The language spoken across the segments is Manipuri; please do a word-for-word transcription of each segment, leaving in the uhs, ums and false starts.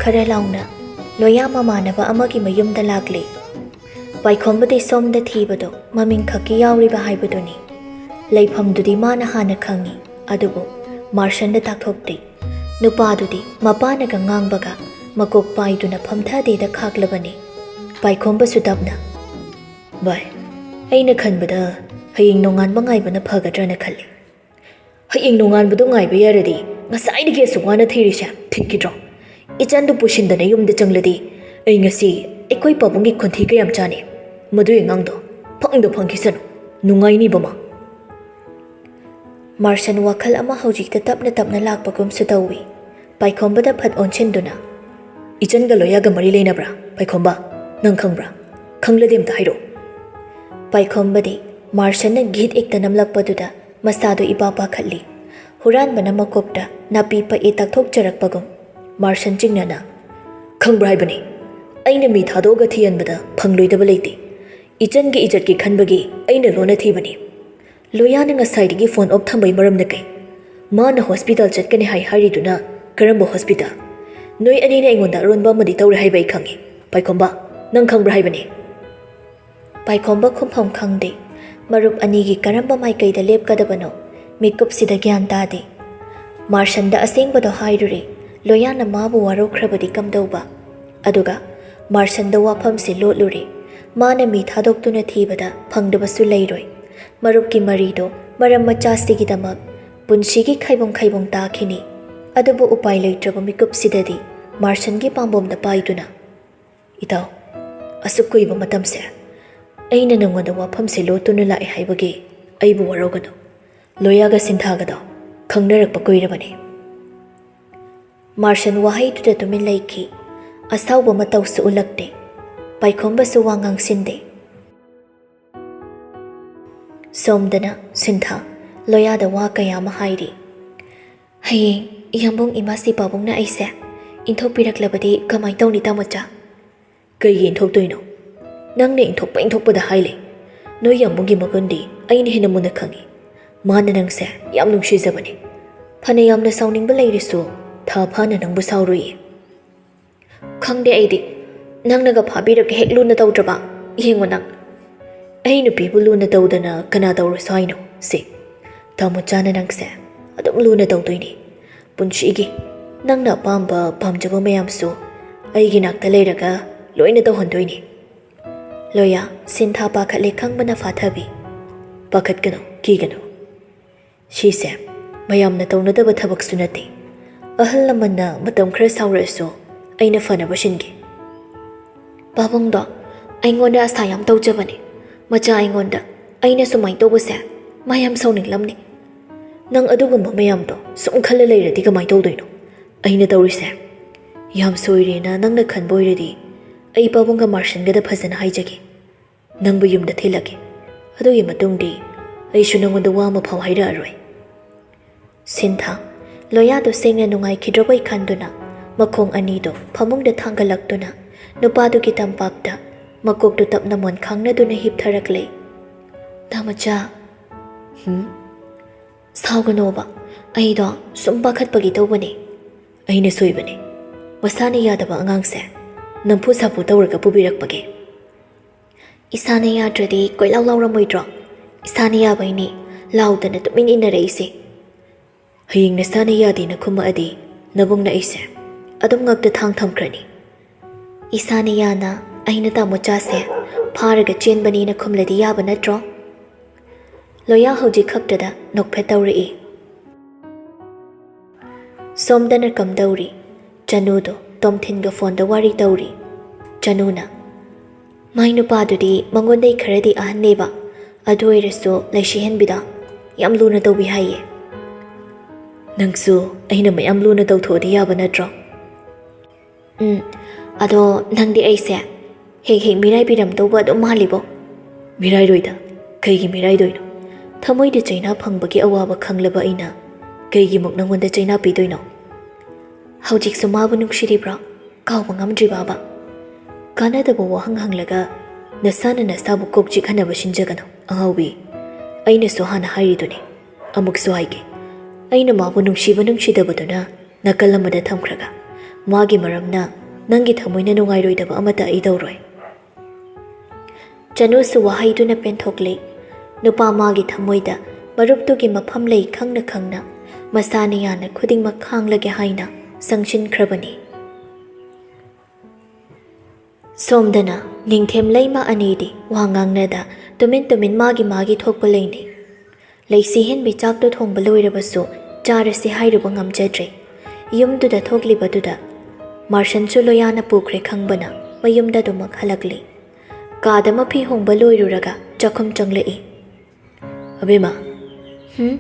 ꯈꯔ ꯂꯥꯎꯅ ꯂꯣꯌꯥ ꯃꯃꯥꯟꯅꯕ ꯑꯃꯒꯤ ꯃꯌꯨꯝꯗ ꯂꯥꯛꯂꯦ꯫ ꯄꯥꯏꯈꯣꯝꯕꯗꯤ ꯁꯣꯝꯗ ꯊꯤꯕꯗꯣ ꯃꯃꯤꯡ ꯈꯛꯀꯤ ꯌꯥꯎꯔꯤꯕ ꯍꯥꯏꯕꯗꯨꯅꯤ꯫ ꯂꯩꯐꯝꯗꯨꯗꯤ ꯃꯥꯅ ꯍꯥꯟꯅ ꯈꯪꯏ, ꯑꯗꯨꯕꯨ ꯃꯥꯔꯁꯟꯗ ꯇꯥꯛꯊꯣꯛꯇꯦ꯫ ꯅꯨꯄꯥꯗꯨꯗꯤ ꯃꯄꯥꯅꯒ ꯉꯥꯡꯕꯒ ꯃꯀꯣꯛ ꯄꯥꯏꯗꯨꯅ ꯐꯝꯊꯗꯦꯗ ꯈꯥꯛꯂꯕꯅꯤ꯫ ꯄꯥꯏꯈꯣꯝꯕꯁꯨ ꯇꯞꯅ, "ꯚꯥꯏ, ꯑꯩꯅ ꯈꯟꯕꯗ ꯍꯌꯦꯡ ꯅꯣꯡꯉꯥꯟꯕ ꯉꯥꯏꯕꯅ ꯐꯒꯗ꯭ꯔꯅ ꯈꯜꯂꯤ꯫ ꯍꯌꯦꯡ ꯅꯣꯡꯉꯥꯟꯕꯗꯣ ꯉꯥꯏꯕ ꯌꯥꯔꯗꯤ ꯉꯁꯥꯏꯗꯒꯤ ꯑꯁꯨꯛ ꯋꯥꯅ ꯊꯤꯔꯤꯁꯦ ꯊꯤꯛꯈꯤꯗ꯭ꯔꯣ? ꯏꯆꯟꯗꯨ ꯄꯨꯁꯤꯟꯗꯅ ꯌꯨꯝꯗ ꯆꯪꯂꯗꯤ ꯑꯩ ꯉꯁꯤ ꯑꯩꯈꯣꯏ ꯄꯥꯕꯨꯡꯒꯤ ꯈꯣꯟꯊꯤ ꯀꯌꯥꯝ ꯆꯥꯅꯤ꯫ ꯃꯗꯨꯒꯤ ꯑꯉꯥꯡꯗꯣ ꯐꯪꯗ ꯐꯪꯈꯤꯁꯅꯨ, ꯅꯨꯡꯉꯥꯏꯅꯤꯕ ꯃꯥ꯫" ꯃꯥꯔꯁꯟ ꯋꯥꯈꯜ ꯑꯃ ꯍꯧꯖꯤꯛꯇ ꯇꯞꯅ ꯇꯞꯅ ꯂꯥꯛꯄꯒꯨꯝꯁꯨ ꯇꯧꯏ꯫ ꯄꯥꯏꯈꯣꯝꯕꯗ ꯐꯠ ꯑꯣꯟꯁꯤꯟꯗꯨꯅ, "ꯏꯆꯟꯒ ꯂꯣꯌꯥꯒ ꯃꯔꯤ ꯂꯩꯅꯕ꯭ꯔꯥ, ꯄꯥꯏꯈꯣꯝꯕ? ꯅꯪ ꯈꯪꯕ꯭ꯔꯥ? ꯈꯪꯂꯗꯤ ꯑꯝꯇ ꯍꯥꯏꯔꯛꯑꯣ꯫" ꯄꯥꯏꯈꯣꯝꯕꯗꯤ ꯃꯥꯔꯁꯟꯅ ꯒꯤꯠ ꯍꯦꯛꯇ ꯅꯝꯂꯛꯄꯗꯨꯗ ꯃꯁꯥꯗꯨ ꯏꯄꯥ ꯄꯥꯈꯠꯂꯤ꯫ ꯍꯨꯔꯥꯟꯕꯅ ꯃꯀꯣꯛꯇ ꯅꯥꯄꯤ ꯄꯛꯏ ꯇꯥꯛꯊꯣꯛꯆꯔꯛꯄꯒꯨꯝ꯫ ꯃꯥꯔꯁꯟ ꯆꯤꯡꯅꯅ, "ꯈꯪꯕ꯭ꯔꯥ ꯍꯥꯏꯕꯅꯤ, ꯑꯩꯅ ꯃꯤ ꯊꯥꯗꯣꯛꯑꯒ ꯊꯤꯍꯟꯕꯗ ꯐꯪꯂꯣꯏꯗꯕ ꯂꯩꯇꯦ꯫ ꯏꯆꯟꯒꯤ ꯏꯖꯠꯀꯤ ꯈꯟꯕꯒꯤ ꯑꯩꯅ ꯂꯣꯟꯅ ꯊꯤꯕꯅꯤ꯫ ꯂꯣꯌꯥꯅ ꯉꯁꯥꯏꯗꯒꯤ ꯐꯣꯟ ꯑꯣꯐ ꯊꯝꯕꯩ ꯃꯔꯝꯅ ꯀꯩ? ꯃꯥꯅ ꯍꯣꯁꯄꯤꯇꯥꯜ ꯆꯠꯀꯅꯤ ꯍꯥꯏ ꯍꯥꯏꯔꯤꯗꯨꯅ ꯀꯔꯝꯕ ꯍꯣꯁꯄꯤꯇꯥꯜ? ꯅꯣꯏ ꯑꯅꯤꯅ ꯑꯩꯉꯣꯟꯗ ꯑꯔꯣꯟꯕ ꯑꯃꯗꯤ ꯇꯧꯔꯦ ꯍꯥꯏꯕ ꯑꯩ ꯈꯪꯉꯤ꯫ ꯄꯥꯏꯈꯣꯝꯕ, ꯅꯪ ꯈꯪꯕ꯭ꯔꯥ ꯍꯥꯏꯕꯅꯤ?" ꯄꯥꯏꯈꯣꯝꯕ ꯈꯨꯝꯐꯝ ꯈꯪꯗꯦ꯫ ꯃꯔꯨꯞ ꯑꯅꯤꯒꯤ ꯀꯔꯝꯕ ꯃꯥꯏꯀꯩꯗ ꯂꯦꯞꯀꯗꯕꯅꯣ ꯃꯤꯀꯨꯞꯁꯤꯗ ꯒ꯭ꯌꯥꯟ ꯇꯥꯗꯦ꯫ ꯃꯥꯔꯁꯟꯗ ꯑꯁꯦꯡꯕꯗꯣ ꯍꯥꯏꯔꯨꯔꯦ꯫ ꯂꯣꯌꯥꯅ ꯃꯥꯕꯨ ꯋꯥꯔꯧꯈ꯭ꯔꯕꯗꯤ ꯀꯝꯗꯧꯕ? ꯑꯗꯨꯒ ꯃꯥꯔꯁꯟꯗ ꯋꯥꯐꯝꯁꯦ ꯂꯣꯠꯂꯨꯔꯦ꯫ ꯃꯥꯅ ꯃꯤ ꯊꯥꯗꯣꯛꯇꯨꯅ ꯊꯤꯕꯗ ꯐꯪꯗꯕꯁꯨ ꯂꯩꯔꯣꯏ꯫ ꯃꯔꯨꯞꯀꯤ ꯃꯔꯤꯗꯣ ꯃꯔꯝ ꯃꯆꯥꯁꯤꯒꯤꯗꯃꯛ ꯄꯨꯟꯁꯤꯒꯤ ꯈꯥꯏꯕꯨꯡ ꯈꯥꯏꯕꯨꯡ ꯇꯥꯈꯤꯅꯤ꯫ ꯑꯗꯨꯕꯨ ꯎꯄꯥꯏ ꯂꯩꯇ꯭ꯔꯕ ꯃꯤꯀꯨꯞꯁꯤꯗꯗꯤ ꯃꯥꯔꯁꯟꯒꯤ ꯄꯥꯝꯕꯣꯝꯗ ꯄꯥꯏꯗꯨꯅ, "ꯏꯇꯥꯎ, ꯑꯁꯨꯛ ꯀꯨꯏꯕ ꯃꯇꯝꯁꯦ ꯑꯩꯅ ꯅꯉꯣꯟꯗ ꯋꯥꯐꯝꯁꯦ ꯂꯣꯠꯇꯨꯅ ꯂꯥꯛꯑꯦ ꯍꯥꯏꯕꯒꯤ ꯑꯩꯕꯨ ꯋꯥꯔꯧꯒꯅꯨ꯫ ꯂꯣꯌꯥꯒ ꯁꯤꯟꯊꯥꯒꯗꯣ ꯈꯪꯅꯔꯛꯄ ꯀꯨꯏꯔꯕꯅꯤ꯫" ꯃꯥꯔꯁꯟ ꯋꯥꯍꯩꯗꯨꯗ ꯇꯨꯃꯤꯟ ꯂꯩꯈꯤ꯫ ꯑꯁꯥꯎꯕ ꯃꯇꯧꯁꯨ ꯎꯠꯂꯛꯇꯦ꯫ ꯄꯥꯏꯈꯣꯝꯕꯁꯨ ꯋꯥ ꯉꯥꯡꯁꯤꯟꯗꯦ꯫ ꯁꯣꯝꯗꯅ ꯁꯤꯟꯊꯥ ꯂꯣꯌꯥꯗ ꯋꯥ ꯀꯌꯥ ꯑꯃ ꯍꯥꯏꯔꯤ꯫ "ꯍꯌꯦꯡ ꯏꯌꯥꯝꯕꯨꯡ ꯏꯃꯥꯁꯤ ꯄꯥꯕꯨꯡꯅ ꯑꯩꯁꯦ ꯏꯟꯊꯣꯛꯄꯤꯔꯛꯂꯕꯗꯤ ꯀꯃꯥꯏ ꯇꯧꯅꯤ, ꯇꯥꯃꯣꯆꯥ?" "ꯀꯩꯒꯤ ꯏꯟꯊꯣꯛꯇꯣꯏꯅꯣ? ꯅꯪꯅ ꯏꯟꯊꯣꯛꯄ ꯏꯟꯊꯣꯛꯄꯗ ꯍꯥꯏꯂꯦ꯫ ꯅꯣꯏ ꯌꯥꯝꯕꯨꯡꯒꯤ ꯃꯒꯨꯟꯗꯤ ꯑꯩꯅ ꯍꯦꯟꯅ ꯃꯨꯟꯅ ꯈꯪꯉꯤ꯫ ꯃꯥꯅ ꯅꯪꯁꯦ ꯌꯥꯝ ꯅꯨꯡꯁꯤꯖꯕꯅꯦ꯫ ꯐꯅ ꯌꯥꯝꯅ ꯁꯥꯎꯅꯤꯡꯕ ꯂꯩꯔꯁꯨ ꯊꯥ ꯐꯥꯅ ꯅꯪꯕꯨ ꯁꯥꯎꯔꯨꯏꯌꯦ꯫" "ꯈꯪꯗꯦ ꯑꯩꯗꯤ꯫ ꯅꯪꯅꯒ ꯐꯥꯕꯤꯔꯒ ꯍꯦꯛ ꯂꯨꯅ ꯇꯧꯗ꯭ꯔꯕ? ꯌꯦꯡꯉꯣ ꯅꯪ꯫ ꯑꯩ ꯅꯨꯄꯤꯕꯨ ꯂꯨꯅ ꯇꯧꯗꯅ ꯀꯅꯥ ꯇꯧꯔꯨꯁꯨ ꯍꯥꯏꯅꯣ? ꯁꯤ, ꯇꯥꯃꯣꯆꯥꯅ ꯅꯪꯁꯦ ꯑꯗꯨꯝ ꯂꯨꯅ ꯇꯧꯗꯣꯏꯅꯤ꯫ ꯄꯨꯟꯁꯤꯒꯤ ꯅꯪꯅ ꯑꯄꯥꯝꯕ ꯄꯥꯝꯖꯕ ꯃꯌꯥꯝꯁꯨ ꯑꯩꯒꯤ ꯅꯥꯛꯇ ꯂꯩꯔꯒ ꯂꯣꯏꯅ ꯇꯧꯍꯟꯗꯣꯏꯅꯤ꯫" ꯂꯣꯌꯥ, ꯁꯤꯟꯊꯥ ꯄꯥꯈꯠꯂꯦ ꯈꯪꯕꯅ ꯐꯥꯊꯕꯤ꯫ "ꯄꯥꯈꯠꯀꯅꯨ, ꯀꯤꯒꯅꯨ꯫ ꯁꯤꯁꯦ ꯃꯌꯥꯝꯅ ꯇꯧꯅꯗꯕ ꯊꯕꯛꯁꯨ ꯅꯠꯇꯦ꯫ ꯑꯍꯜ ꯂꯃꯟꯅ ꯃꯇꯝ ꯈꯔ ꯁꯥꯎꯔꯛꯑꯁꯨ ꯑꯩꯅ ꯐꯅꯕ ꯁꯤꯟꯒꯦ꯫" "ꯄꯥꯕꯨꯡꯗꯣ ꯑꯩꯉꯣꯟꯗ ꯑꯁꯥ ꯌꯥꯝ ꯇꯧꯖꯕꯅꯦ꯫ ꯃꯆꯥ ꯑꯩꯉꯣꯟꯗ ꯑꯩꯅ ꯁꯨꯃꯥꯏꯅ ꯇꯧꯕꯁꯦ ꯃꯥ ꯌꯥꯝ ꯁꯥꯎꯅꯤꯡꯂꯝꯅꯤ꯫ ꯅꯪ ꯑꯗꯨꯒꯨꯝꯕ ꯃꯌꯥꯝꯗꯣ ꯁꯨꯝ ꯈꯜꯂ ꯂꯩꯔꯗꯤ ꯀꯃꯥꯏꯅ ꯇꯧꯗꯣꯏꯅꯣ? ꯑꯩꯅ ꯇꯧꯔꯤꯁꯦ ꯌꯥꯝ ꯁꯣꯏꯔꯦꯅ ꯅꯪꯅ ꯈꯟꯕ ꯑꯣꯏꯔꯗꯤ ꯑꯩ ꯄꯥꯕꯨꯡꯒ ꯃꯥꯔꯁꯟꯒꯗ ꯐꯖꯅ ꯍꯥꯏꯖꯒꯦ꯫ ꯅꯪꯕꯨ ꯌꯨꯝꯗ ꯊꯤꯜꯂꯒꯦ꯫ ꯑꯗꯨꯒꯤ ꯃꯇꯨꯡꯗꯤ ꯑꯩꯁꯨ ꯅꯪꯉꯣꯟꯗ ꯋꯥ ꯑꯃ ꯐꯥꯎ ꯍꯥꯏꯔꯛꯑꯔꯣꯏ꯫" ꯁꯤꯟꯊꯥ, ꯂꯣꯌꯥꯗꯣ ꯁꯦꯡꯅ ꯅꯨꯡꯉꯥꯏꯈꯤꯗ꯭ꯔꯕꯣꯏ ꯈꯟꯗꯨꯅ ꯃꯈꯣꯡ ꯑꯅꯤꯗꯣ ꯐꯃꯨꯡꯗ ꯊꯥꯡꯒꯠꯂꯛꯇꯨꯅ ꯅꯨꯄꯥꯗꯨꯒꯤ ꯇꯝꯄꯥꯛꯇ ꯃꯀꯣꯛꯇꯨ ꯇꯞꯅ ꯃꯣꯟ ꯈꯥꯡꯅꯗꯨꯅ ꯍꯤꯞꯊꯔꯛꯂꯦ꯫ "ꯇꯥꯃꯣꯆꯥ꯫" "ꯍꯨꯝ?" "ꯁꯥꯎꯒꯅꯣꯕ, ꯑꯩꯗꯣ ꯁꯨꯝ ꯄꯥꯈꯠꯄꯒꯤ ꯇꯧꯕꯅꯦ꯫" "ꯑꯩꯅ ꯁꯣꯏꯕꯅꯦ꯫ ꯃꯁꯥꯅ ꯌꯥꯗꯕ ꯑꯉꯥꯡꯁꯦ ꯅꯝꯐꯨ ꯁꯥꯐꯨ ꯇꯧꯔꯒ ꯄꯨꯕꯤꯔꯛꯄꯒꯦ꯫" "ꯏꯁꯥꯅ ꯌꯥꯗ꯭ꯔꯗꯤ ꯀꯣꯏꯂꯥꯎ ꯂꯥꯎꯔꯝꯃꯣꯏꯗ꯭ꯔꯣ? ꯏꯁꯥꯅ ꯌꯥꯕꯩꯅꯦ ꯂꯥꯎꯗꯅ ꯇꯨꯃꯤꯟ ꯏꯟꯅꯔꯛꯏꯁꯦ꯫" "ꯍꯌꯦꯡ ꯅꯁꯥꯅ ꯌꯥꯗꯦꯅ ꯈꯨꯝꯃꯛꯑꯗꯤ ꯅꯕꯨꯡꯅ ꯑꯩꯁꯦ ꯑꯗꯨꯝ ꯉꯛꯇ ꯊꯥꯡ ꯊꯝꯈ꯭ꯔꯅꯤ꯫" "ꯏꯁꯥꯅ ꯌꯥꯅ ꯑꯩꯅ ꯇꯥꯃꯣꯆꯥꯁꯦ ꯐꯥꯔꯒ ꯆꯦꯟꯕꯅꯦꯅ ꯈꯨꯝꯂꯗꯤ ꯌꯥꯕ ꯅꯠꯇ꯭ꯔꯣ?" ꯂꯣꯌꯥ ꯍꯧꯖꯤꯛ ꯈꯛꯇꯗ ꯅꯣꯛꯐꯦꯠ ꯇꯧꯔꯛꯏ꯫ ꯁꯣꯝꯗꯅ ꯀꯝꯗꯧꯔꯤ? ꯆꯅꯨꯗꯣ ꯇꯣꯝꯊꯤꯟꯒ ꯐꯣꯟꯗ ꯋꯥꯔꯤ ꯇꯧꯔꯤ꯫ ꯆꯅꯨꯅ, "ꯃꯥꯏ ꯅꯨꯄꯥꯗꯨꯗꯤ ꯃꯉꯣꯟꯗꯩ ꯈꯔꯗꯤ ꯑꯍꯟꯅꯦꯕ, ꯑꯗꯨ ꯑꯣꯏꯔꯁꯨ ꯂꯩꯁꯤꯍꯟꯕꯤꯗꯣ ꯌꯥꯝ ꯂꯨꯅ ꯇꯧꯕꯤ ꯍꯥꯏꯌꯦ꯫" "ꯅꯪꯁꯨ ꯑꯩꯅ ꯃꯌꯥꯝ ꯂꯨꯅ ꯇꯧꯊꯣꯛꯑꯗꯤ ꯌꯥꯕ ꯅꯠꯇ꯭ꯔꯣ?" "ꯎꯝ, ꯑꯗꯣ ꯅꯪꯗꯤ ꯑꯩꯁꯦ ꯍꯦꯛ ꯍꯦꯛ ꯃꯤꯔꯥꯏꯕꯤꯔꯝꯗꯧꯕ ꯑꯗꯨꯝ ꯃꯥꯜꯂꯤꯕꯣ?" "ꯃꯤꯔꯥꯏꯔꯣꯏꯗ, ꯀꯩꯒꯤ ꯃꯤꯔꯥꯏꯗꯣꯏꯅꯣ? ꯊꯃꯣꯏꯗ ꯆꯩꯅꯥ ꯐꯪꯕꯒꯤ ꯑꯋꯥꯕ ꯈꯪꯂꯕ ꯑꯩꯅ ꯀꯩꯒꯤꯃꯨꯛ ꯅꯪꯉꯣꯟꯗ ꯆꯩꯅꯥ ꯄꯤꯗꯣꯏꯅꯣ?" "ꯍꯧꯖꯤꯛꯁꯨ ꯃꯥꯕꯨ ꯅꯨꯡꯁꯤꯔꯤꯕ꯭ꯔꯣ? ꯀꯥꯎꯕ ꯉꯝꯗ꯭ꯔꯤꯕꯕ?" "ꯀꯥꯟꯅꯗꯕ ꯋꯥꯍꯪ ꯍꯪꯂꯒ ꯅꯁꯥꯅ ꯅꯁꯥꯕꯨ ꯀꯣꯛ ꯆꯤꯛꯍꯟꯅꯕ ꯁꯤꯟꯖꯒꯅꯨ, ꯑꯉꯥꯎꯕꯤ꯫ ꯑꯩꯅꯁꯨ ꯍꯥꯟꯅ ꯍꯥꯏꯔꯤꯗꯨꯅꯤ, ꯑꯃꯨꯛꯁꯨ ꯍꯥꯏꯒꯦ, ꯑꯩꯅ ꯃꯥꯕꯨ ꯅꯨꯡꯁꯤꯕ ꯅꯨꯡꯁꯤꯗꯕꯗꯨꯅ ꯅꯥꯀꯜ ꯑꯃꯗ ꯊꯝꯈ꯭ꯔꯒ, ꯃꯥꯒꯤ ꯃꯔꯝꯅ ꯅꯪꯒꯤ ꯊꯃꯣꯏꯅ ꯅꯨꯡꯉꯥꯏꯔꯣꯏꯗꯕ ꯑꯃꯠꯇ ꯑꯩ ꯇꯧꯔꯣꯏ꯫ ꯆꯅꯨꯁꯨ ꯋꯥꯍꯩꯗꯨꯅ ꯄꯦꯟꯊꯣꯛꯂꯦ꯫ ꯅꯨꯄꯥ ꯃꯥꯒꯤ ꯊꯃꯣꯏꯗ ꯃꯔꯨꯞꯇꯨꯒꯤ ꯃꯐꯝ ꯂꯩ ꯈꯪꯅ ꯈꯪꯅ ꯃꯁꯥꯅ ꯌꯥꯅ ꯈꯨꯗꯤꯡꯃꯛ ꯈꯥꯡꯂꯒꯦ ꯍꯥꯏꯅ ꯆꯪꯁꯤꯟꯈ꯭ꯔꯕꯅꯤ꯫ ꯁꯣꯝꯗꯅ ꯅꯤꯡꯊꯦꯝ ꯂꯩꯃ ꯑꯅꯤꯗꯤ ꯋꯥ ꯉꯥꯡꯅꯗ ꯇꯨꯃꯤꯟ ꯇꯨꯃꯤꯟ ꯃꯥꯒꯤ ꯃꯥꯒꯤ ꯊꯣꯛꯄ ꯂꯩꯅꯩ꯫ ꯂꯩꯁꯤ ꯍꯦꯟꯕꯤ ꯆꯥꯛꯇꯨ ꯊꯣꯡꯕ ꯂꯣꯏꯔꯕꯁꯨ ꯆꯥꯔꯁꯤ ꯍꯥꯏꯔꯨꯕ ꯉꯝꯖꯗ꯭ꯔꯦ꯫ ꯌꯨꯝꯗꯨꯗ ꯊꯣꯛꯂꯤꯕꯗꯨꯗ ꯃꯥꯔꯁꯟꯁꯨ ꯂꯣꯌꯥꯅ ꯄꯨꯈ꯭ꯔꯦ ꯈꯪꯕꯅ ꯃꯌꯨꯝꯗ ꯑꯗꯨꯃꯛ ꯍꯜꯂꯛꯂꯤ꯫ ꯀꯥꯗ ꯃꯐꯤ ꯍꯣꯡꯕ ꯂꯣꯏꯔꯨꯔꯒ ꯆꯥꯛꯈꯨꯝ ꯆꯪꯂꯛꯏ꯫ "ꯑꯕꯦꯝꯃ, ꯍꯨꯝ?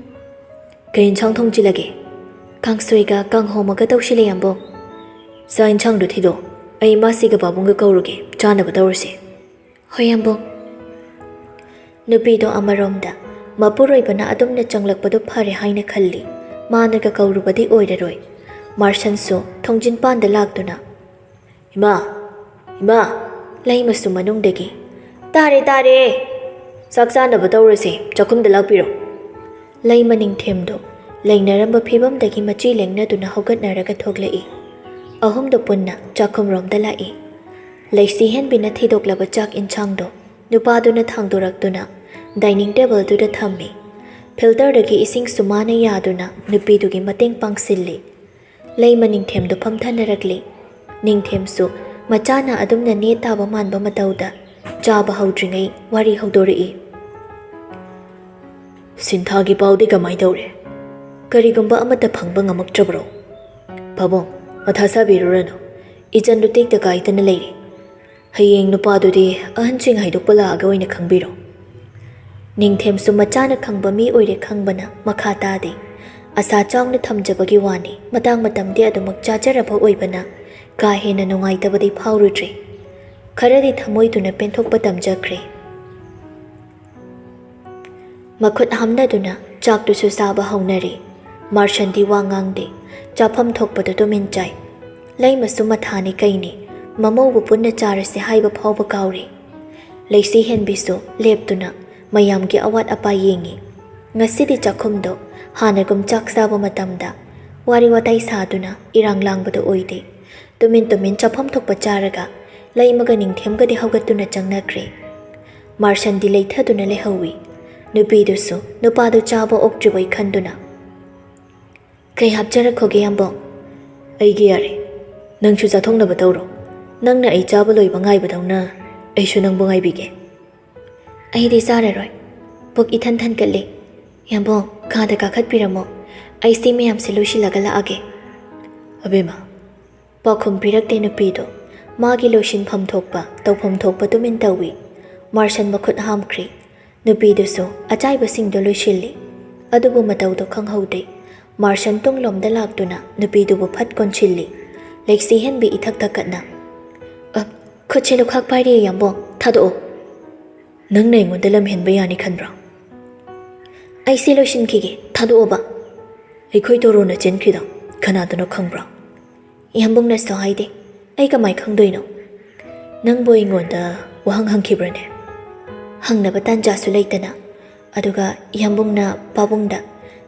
ꯀꯩ ꯏꯟꯁꯥꯡ ꯊꯣꯡꯖꯤꯜꯂꯒꯦ?" "ꯀꯥꯡꯁꯣꯏꯒ ꯀꯥꯡꯍꯧ ꯑꯃꯒ ꯇꯧꯁꯤꯜꯂꯦ, ꯌꯥꯝꯕꯨꯡ꯫" "ꯆꯥꯛ ꯏꯟꯁꯥꯡꯗꯣ ꯊꯤꯗꯣꯛ, ꯑꯩ ꯏꯃꯥꯁꯤꯒ ꯄꯥꯕꯨꯡꯒ ꯀꯧꯔꯨꯒꯦ, ꯆꯥꯅꯕ ꯇꯧꯔꯁꯦ꯫" "ꯍꯣꯏ, ꯌꯥꯝꯕꯨꯡ꯫" ꯅꯨꯄꯤꯗꯣ ꯑꯃꯔꯣꯝꯗ ꯃꯄꯨꯔꯣꯏꯕꯅ ꯑꯗꯨꯝꯅ ꯆꯪꯂꯛꯄꯗꯨ ꯐꯔꯦ ꯍꯥꯏꯅ ꯈꯜꯂꯤ꯫ ꯃꯥꯅꯒ ꯀꯧꯔꯨꯕꯗꯤ ꯑꯣꯏꯔꯔꯣꯏ꯫ ꯃꯥꯔꯁꯟꯁꯨ ꯊꯣꯡꯖꯤꯟꯄꯥꯟꯗ ꯂꯥꯛꯇꯨꯅ, "ꯏꯃꯥ! ꯏꯃꯥ!" ꯂꯩꯃꯁꯨ ꯃꯅꯨꯡꯗꯒꯤ, "ꯇꯥꯔꯦ, ꯇꯥꯔꯦ! ꯆꯥꯛ ꯆꯥꯅꯕ ꯇꯧꯔꯁꯦ, ꯆꯥꯛꯈꯨꯝꯗ ꯂꯥꯛꯄꯤꯔꯣ꯫" ꯂꯩꯃ ꯅꯤꯡꯊꯦꯝꯗꯣ ꯂꯩꯅꯔꯝꯕ ꯐꯤꯕꯝꯗꯒꯤ ꯃꯆꯤ ꯂꯦꯡꯅꯗꯨꯅ ꯍꯧꯒꯠꯅꯔꯒ ꯊꯣꯛꯂꯛꯏ꯫ ꯑꯍꯨꯝꯗꯣ ꯄꯨꯟꯅ ꯆꯥꯛꯈꯨꯝꯔꯣꯝꯗ ꯂꯥꯛꯏ꯫ ꯂꯩꯁꯤ ꯍꯦꯟꯕꯤꯅ ꯊꯤꯗꯣꯛꯂꯕ ꯆꯥꯛ ꯏꯟꯁꯥꯡꯗꯣ ꯅꯨꯄꯥꯗꯨꯅ ꯊꯥꯡꯗꯣꯔꯛꯇꯨꯅ ꯗꯥꯏꯅꯤꯡ ꯇꯦꯕꯜꯗꯨꯗ ꯊꯝꯃꯤ꯫ ꯐꯤꯜꯇꯔꯗꯒꯤ ꯏꯁꯤꯡꯁꯨ ꯃꯥꯅ ꯌꯥꯗꯨꯅ ꯅꯨꯄꯤꯗꯨꯒꯤ ꯃꯇꯦꯡ ꯄꯥꯡꯁꯤꯜꯂꯤ꯫ ꯂꯩꯃ ꯅꯤꯡꯊꯦꯝꯗꯨ ꯐꯝꯊꯅꯔꯛꯂꯤ꯫ ꯅꯤꯡꯊꯦꯝꯁꯨ ꯃꯆꯥꯅ ꯑꯗꯨꯝꯅ ꯅꯦ ꯇꯥꯕ ꯃꯥꯟꯕ ꯃꯇꯧꯗ ꯆꯥꯕ ꯍꯧꯗ꯭ꯔꯤꯉꯩ ꯋꯥꯔꯤ ꯍꯧꯗꯣꯔꯛꯏ꯫ "ꯁꯤꯟꯊꯥꯒꯤ ꯄꯥꯎꯗꯤ ꯀꯃꯥꯏ ꯇꯧꯔꯦ? ꯀꯔꯤꯒꯨꯝꯕ ꯑꯃꯠꯇ ꯐꯪꯕ ꯉꯝꯃꯛꯇ꯭ꯔꯕ꯭ꯔꯣ?" "ꯄꯥꯕꯨꯡ, ꯃꯊꯥ ꯁꯥꯕꯤꯔꯨꯔꯅꯨ꯫ ꯏꯆꯟꯗꯨ ꯇꯦꯛꯇ ꯀꯥꯏꯗꯅ ꯂꯩꯔꯤ꯫ ꯍꯌꯦꯡ ꯅꯨꯄꯥꯗꯨꯗꯤ ꯑꯍꯟꯁꯤꯡ ꯍꯥꯏꯗꯣꯛꯄ ꯂꯥꯛꯑꯒ ꯑꯣꯏꯅ ꯈꯪꯕꯤꯔꯣ꯫" ꯅꯤꯡꯊꯦꯝꯁꯨ ꯃꯆꯥꯅ ꯈꯪꯕ ꯃꯤ ꯑꯣꯏꯔꯦ ꯈꯪꯕꯅ ꯃꯈꯥ ꯇꯥꯗꯦ꯫ ꯑꯁꯥ ꯆꯥꯎꯅ ꯊꯝꯖꯕꯒꯤ ꯋꯥꯅꯤ, ꯃꯇꯥꯡ ꯃꯇꯝꯗꯤ ꯑꯗꯨꯃꯛ ꯆꯥꯖꯔꯕ ꯑꯣꯏꯕꯅ ꯀꯥ ꯍꯦꯟꯅ ꯅꯨꯡꯉꯥꯏꯇꯕꯗꯤ ꯐꯥꯎꯔꯨꯗ꯭ꯔꯦ꯫ ꯈꯔꯗꯤ ꯊꯃꯣꯏꯗꯨꯅ ꯄꯦꯟꯊꯣꯛꯄ ꯇꯝꯖꯈ꯭ꯔꯦ꯫ ꯃꯈꯨꯠ ꯍꯥꯝꯅꯗꯨꯅ ꯆꯥꯛꯇꯨꯁꯨ ꯆꯥꯕ ꯍꯧꯅꯔꯦ꯫ ꯃꯥꯔꯁꯟꯗꯤ ꯋꯥ ꯉꯥꯡꯗꯦ꯫ ꯆꯥꯐꯝ ꯊꯣꯛꯄꯗꯨ ꯇꯨꯃꯤꯟ ꯆꯥꯏ꯫ ꯂꯩꯃꯁꯨ ꯃꯊꯥꯅꯤ ꯀꯩꯅꯤ, ꯃꯃꯧꯕꯨ ꯄꯨꯟꯅ ꯆꯥꯔꯁꯤ ꯍꯥꯏꯕ ꯐꯥꯎꯕ ꯀꯥꯎꯔꯦ꯫ ꯂꯩꯁꯤ ꯍꯦꯟꯕꯤꯁꯨ ꯂꯦꯞꯇꯨꯅ ꯃꯌꯥꯝꯒꯤ ꯑꯋꯥꯠ ꯑꯄꯥ ꯌꯦꯡꯉꯤ꯫ ꯉꯁꯤꯗꯤ ꯆꯥꯛꯈꯨꯝꯗꯣ ꯍꯥꯟꯅꯒꯨꯝ ꯆꯥꯛ ꯆꯥꯕ ꯃꯇꯝꯗ ꯋꯥꯔꯤ ꯋꯥꯇꯥꯏ ꯁꯥꯗꯨꯅ ꯏꯔꯥꯡ ꯂꯥꯡꯕꯗꯨ ꯑꯣꯏꯗꯦ꯫ ꯇꯨꯃꯤꯟ ꯇꯨꯃꯤꯟ ꯆꯥꯐꯝ ꯊꯣꯛꯄ ꯆꯥꯔꯒ ꯂꯩꯃꯒ ꯅꯤꯡꯊꯦꯝꯒꯗꯤ ꯍꯧꯒꯠꯇꯨꯅ ꯆꯪꯅꯈ꯭ꯔꯦ꯫ ꯃꯥꯔꯁꯟꯗꯤ ꯂꯩꯊꯗꯨꯅ ꯂꯩꯍꯧꯏ꯫ ꯅꯨꯄꯤꯗꯨꯁꯨ ꯅꯨꯄꯥꯗꯨ ꯆꯥꯕ ꯑꯣꯛꯇ꯭ꯔꯤꯕꯣꯏ ꯈꯟꯗꯨꯅ꯫ "ꯀꯩ ꯍꯥꯞꯆꯔꯛꯈꯣꯒꯦ, ꯌꯥꯝꯕꯣꯡ?" "ꯑꯩꯒꯤ ꯌꯥꯔꯦ꯫ ꯅꯪꯁꯨ ꯆꯥꯊꯣꯛꯅꯕ ꯇꯧꯔꯣ꯫ ꯅꯪꯅ ꯑꯩ ꯆꯥꯕ ꯂꯣꯏꯕ ꯉꯥꯏꯕꯗꯧꯅ ꯑꯩꯁꯨ ꯅꯪꯕꯨ ꯉꯥꯏꯕꯤꯒꯦ꯫" "ꯑꯩꯗꯤ ꯆꯥꯔꯔꯣꯏ꯫ ꯄꯨꯛ ꯏꯊꯟ ꯊꯟꯒꯠꯂꯦ꯫ ꯌꯥꯝꯕꯣꯡ, ꯀꯥꯗ ꯀꯥꯈꯠꯄꯤꯔꯝꯃꯣ꯫ ꯑꯩ ꯁꯤ ꯃꯌꯥꯝꯁꯦ ꯂꯣꯏꯁꯤꯜꯂꯒ ꯂꯥꯛꯑꯒꯦ꯫" "ꯑꯕꯦꯝꯃ꯫" ꯄꯥꯎꯈꯨꯝ ꯄꯤꯔꯛꯇꯦ ꯅꯨꯄꯤꯗꯣ꯫ ꯃꯥꯒꯤ ꯂꯣꯏꯁꯤꯟꯐꯝ ꯊꯣꯛꯄ, ꯇꯧꯐꯝ ꯊꯣꯛꯄ ꯇꯨꯃꯤꯟ ꯇꯧꯏ꯫ ꯃꯥꯔꯁꯟ ꯃꯈꯨꯠ ꯍꯥꯝꯈ꯭ꯔꯦ꯫ ꯅꯨꯄꯤꯗꯨꯁꯨ ꯑꯆꯥꯏꯕꯁꯤꯡꯗꯣ ꯂꯣꯏꯁꯤꯜꯂꯤ꯫ ꯑꯗꯨꯕꯨ ꯃꯇꯧꯗꯣ ꯈꯪꯍꯧꯗꯦ꯫ ꯃꯥꯔꯁꯟ ꯇꯨꯡꯂꯣꯝꯗ ꯂꯥꯛꯇꯨꯅ ꯅꯨꯄꯤꯗꯨꯕꯨ ꯐꯠ ꯀꯣꯟꯁꯤꯜꯂꯤ꯫ ꯂꯩꯁꯤ ꯍꯦꯟꯕꯤ ꯏꯊꯛ ꯊꯛꯀꯠꯅ, "ꯑ, ꯈꯨꯠꯁꯦ ꯂꯨꯈꯥꯛ ꯄꯥꯏꯔꯦ, ꯌꯥꯝꯕꯣꯡ, ꯊꯥꯗꯣꯛꯑꯣ꯫" "ꯅꯪꯅ ꯑꯩꯉꯣꯟꯗ ꯂꯝ ꯍꯦꯟꯕ ꯌꯥꯅꯤ ꯈꯟꯕ꯭ꯔꯣ?" "ꯑꯩ ꯁꯤ ꯂꯣꯏꯁꯤꯟꯈꯤꯒꯦ, ꯊꯥꯗꯣꯛꯑꯣꯕ꯫" "ꯑꯩꯈꯣꯏ ꯇꯣꯔꯣꯅ ꯆꯦꯟꯈ꯭ꯔꯤꯗꯣ ꯀꯅꯥꯗꯅꯣ ꯈꯪꯕ꯭ꯔꯣ?" "ꯏꯌꯥꯝꯕꯨꯡꯅꯁꯨ ꯍꯥꯏꯗꯦ꯫ ꯑꯩ ꯀꯃꯥꯏ ꯈꯪꯗꯣꯏꯅꯣ?" "ꯅꯪꯕꯨ ꯑꯩꯉꯣꯟꯗ ꯋꯥꯍꯪ ꯍꯪꯈꯤꯕ꯭ꯔꯅꯦ?" "ꯍꯪꯅꯕ ꯇꯥꯟꯖꯥꯁꯨ ꯂꯩꯇꯅ꯫ ꯑꯗꯨꯒ ꯏꯌꯥꯝꯕꯨꯡꯅ ꯄꯥꯕꯨꯡꯗ